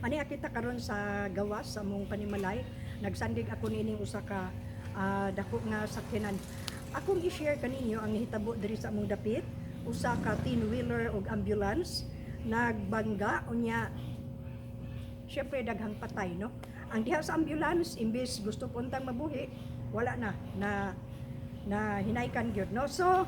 Ani kita karon sa gawas sa among panimalay, nagsandig ako niining usa ka dako nga sakyanan. Akong i-share kaninyo ang nahitabo diri sa among dapit, usa ka 10-wheeler ug ambulance nagbangga, unya syempre daghang patay, no? Ang diha sa ambulance, imbis gusto puntang mabuhi, wala na na na hinaykan gyud, no? So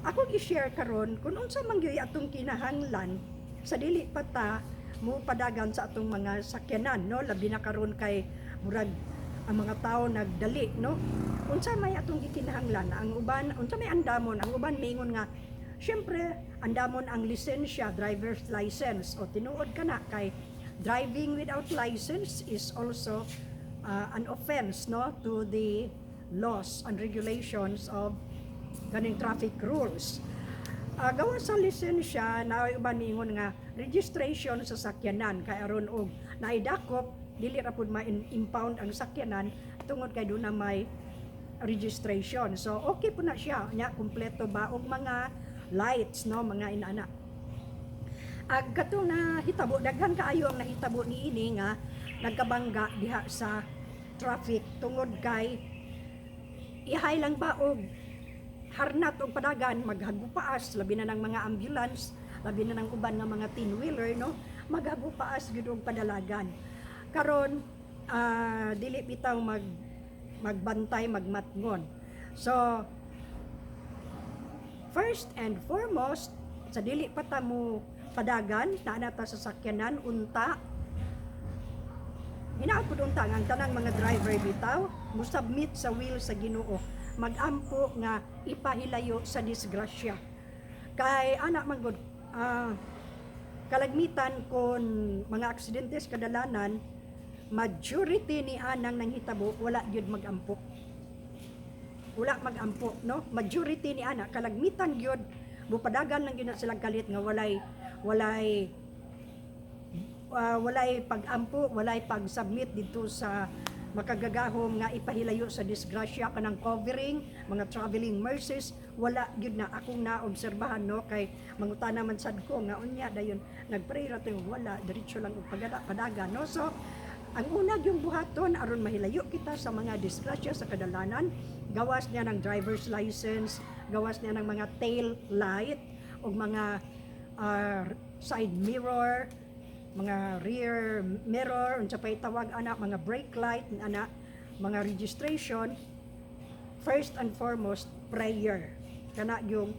akong i-share karon kung unsa man gyud atong kinahanglan sa dili pa ta mo padagan sa atong mga sakyanan, no? Labi na karon kay murag ang mga tao nagdali, no? Unsa may atong gikinahanglan? Ang uban, unsa may andamon? Ang uban miingon nga syempre andamon ang lisensya, driver's license. O tinuod kana kay driving without license is also an offense, no, to the laws and regulations of kaning traffic rules. Gawa sa lisensya na, uban miingon nga registration sa sakyanan kay aron og naidakop, dili ra pud ma-impound ang sakyanan tungod kay duna may registration. So okay po na siya nya, kumpleto ba og mga lights, no, mga inana. Ag katong nahitabo, daghan kaayo ang nahitabo niini nga nagkabangga diha sa traffic tungod kay ihay lang ba og harnat og padagan, maghagupaas, labi na ng mga ambulance, labi na ng uban nga mga 10-wheeler, no, maghagupaas gyud og padalagan. Karon dili bitaw magbantay, magmatngon. So first and foremost, sa dili pa ta mo padagan naa na ta sa sakyanan, unta hinaot pud unta nga ang tanang mga driver bitaw mo submit sa will sa Ginoo, magampo nga ipahilayo sa disgrasya. Kay ana man gud, kalagmitan kon mga aksidente sa kadalanan, majority ni anang nanghitabo wala gyud magampo. Wala magampo, no? Majority ni ana, kalagmitan gyud mupadagan lang gyud na silang kalit nga walay pag-ampo, walay pag-submit dito sa makagagahom nga ipahilayo sa disgrasya, kanang covering, mga traveling mercies, wala gyud na akong naobserbahan, no, kay mangutana man sad ko nga unya dayon nagpray ra to, wala, diretso lang og pagada padagan, no? So ang una yung buhaton aron mahilayo kita sa mga disgrasya sa kadalanan, gawas niya ng driver's license, gawas niya ng mga tail light o mga side mirror, mga rear mirror, unsa pay tawag ana, mga brake light ana, mga registration. First and foremost, prayer. Kana yung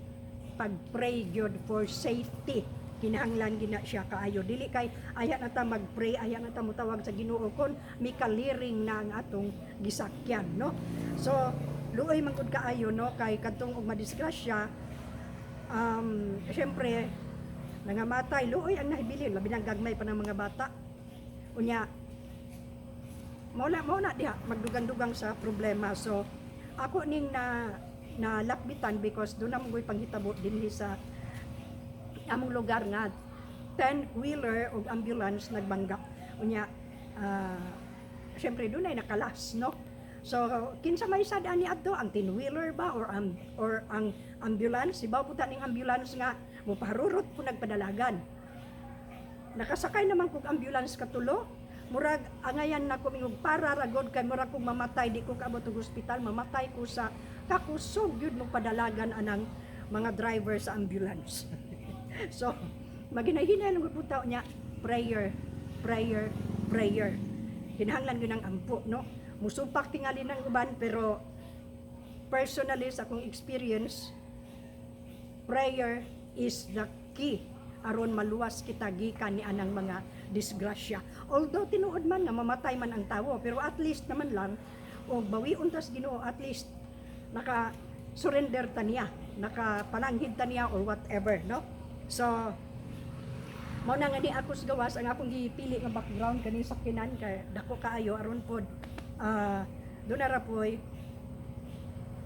pag-pray gyud for safety, kinahanglan gina siya kaayo. Dili kay aya na ta mag-pray, aya na ta motawag sa Ginoo kon mikaliring na ang atong gisakyan, no? So luoy man gud kaayo, no, kay kadtong og madisgrasya, syempre nangamatay, luoy ang nahibilin, labi nang gagmay pa ng mga bata. Unya mao na diha magdugang-dugang sa problema. So ako ning na nalakbitan because doon na mo'y panghitabo dinhi sa among lugar nga 10 wheeler og ambulance nagbangga. Unya syempre doon ay nakalas, no? So kinsa may sad ani adto, ang 10 wheeler ba or ang ambulance? Ibaw po ning ambulance nga mopaharurot po nagpadalagan. Nakasakay naman kog ambulance katulo, murag angayan na ko mingog para ragod kay murag kog mamatay, di ko kaabot og ospital, mamatay ko sa kakusog gyud mo padalagan anang mga driver sa ambulance. So maghinay-hinay lang gud po niya. Prayer, prayer, prayer. Kinahanglan gyud ang ampo, no? Musupak tingali ng uban, pero personally, sa akong experience, prayer is the key aron maluwas kita gikan ni anang mga disgrasya. Although tinuod man nga mamatay man ang tawo, pero at least naman lang og bawion tas Ginoo, at least naka surrender ta niya, nakapananghid ta niya or whatever, no? So mao na nga ni ako sa gawas ang akong gipili nga background kani sakyanan kay dako kaayo aron pod doon na ra poy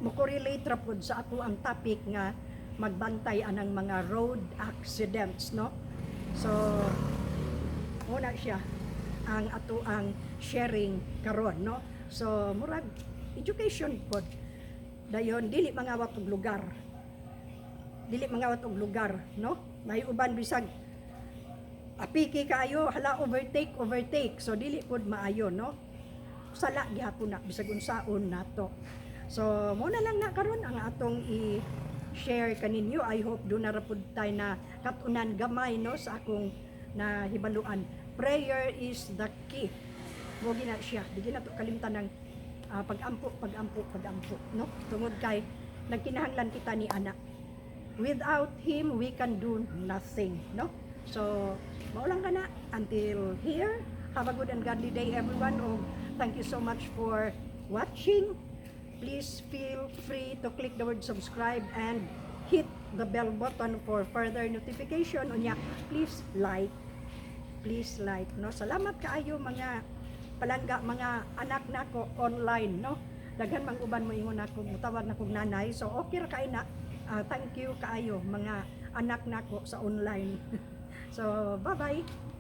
mo correlate ra pod sa ako ang topic nga magbantay anang mga road accidents, no? So muna siya ang ato ang sharing karon, no? So murag education pod. Dayon dili mangawat og lugar, dili mangawat og lugar, no? May uban bisag Apiki kaayo, hala, overtake, overtake. So dili pud maayo, no? Sala gihapon na bisag unsaon nato. So mo na lang na karon ang atong i-share kaninyo. I hope duna ra pud tay na katunan gamay, no, sa akong nahibaluan. Prayer is the key. Mo gina siya. Di gina to kalimtan ng pag-ampo, pag-ampo, pag-ampo, no? Tungod kay nagkinahanglan kita ni ana. Without Him, we can do nothing, no? So, mao lang kana until here. Have a good and godly day, everyone. Oh, thank you so much for watching. Please feel free to click the word "subscribe" and hit the bell button for further notification. Unya, please like. Please like, no? Salamat kaayo, mga palangga, mga anak nako online, no? Daghan mang uban mo ingon ako, mutawag na kog nanay. So okay ra kay na. Thank you kaayo, mga anak nako sa online. So bye-bye.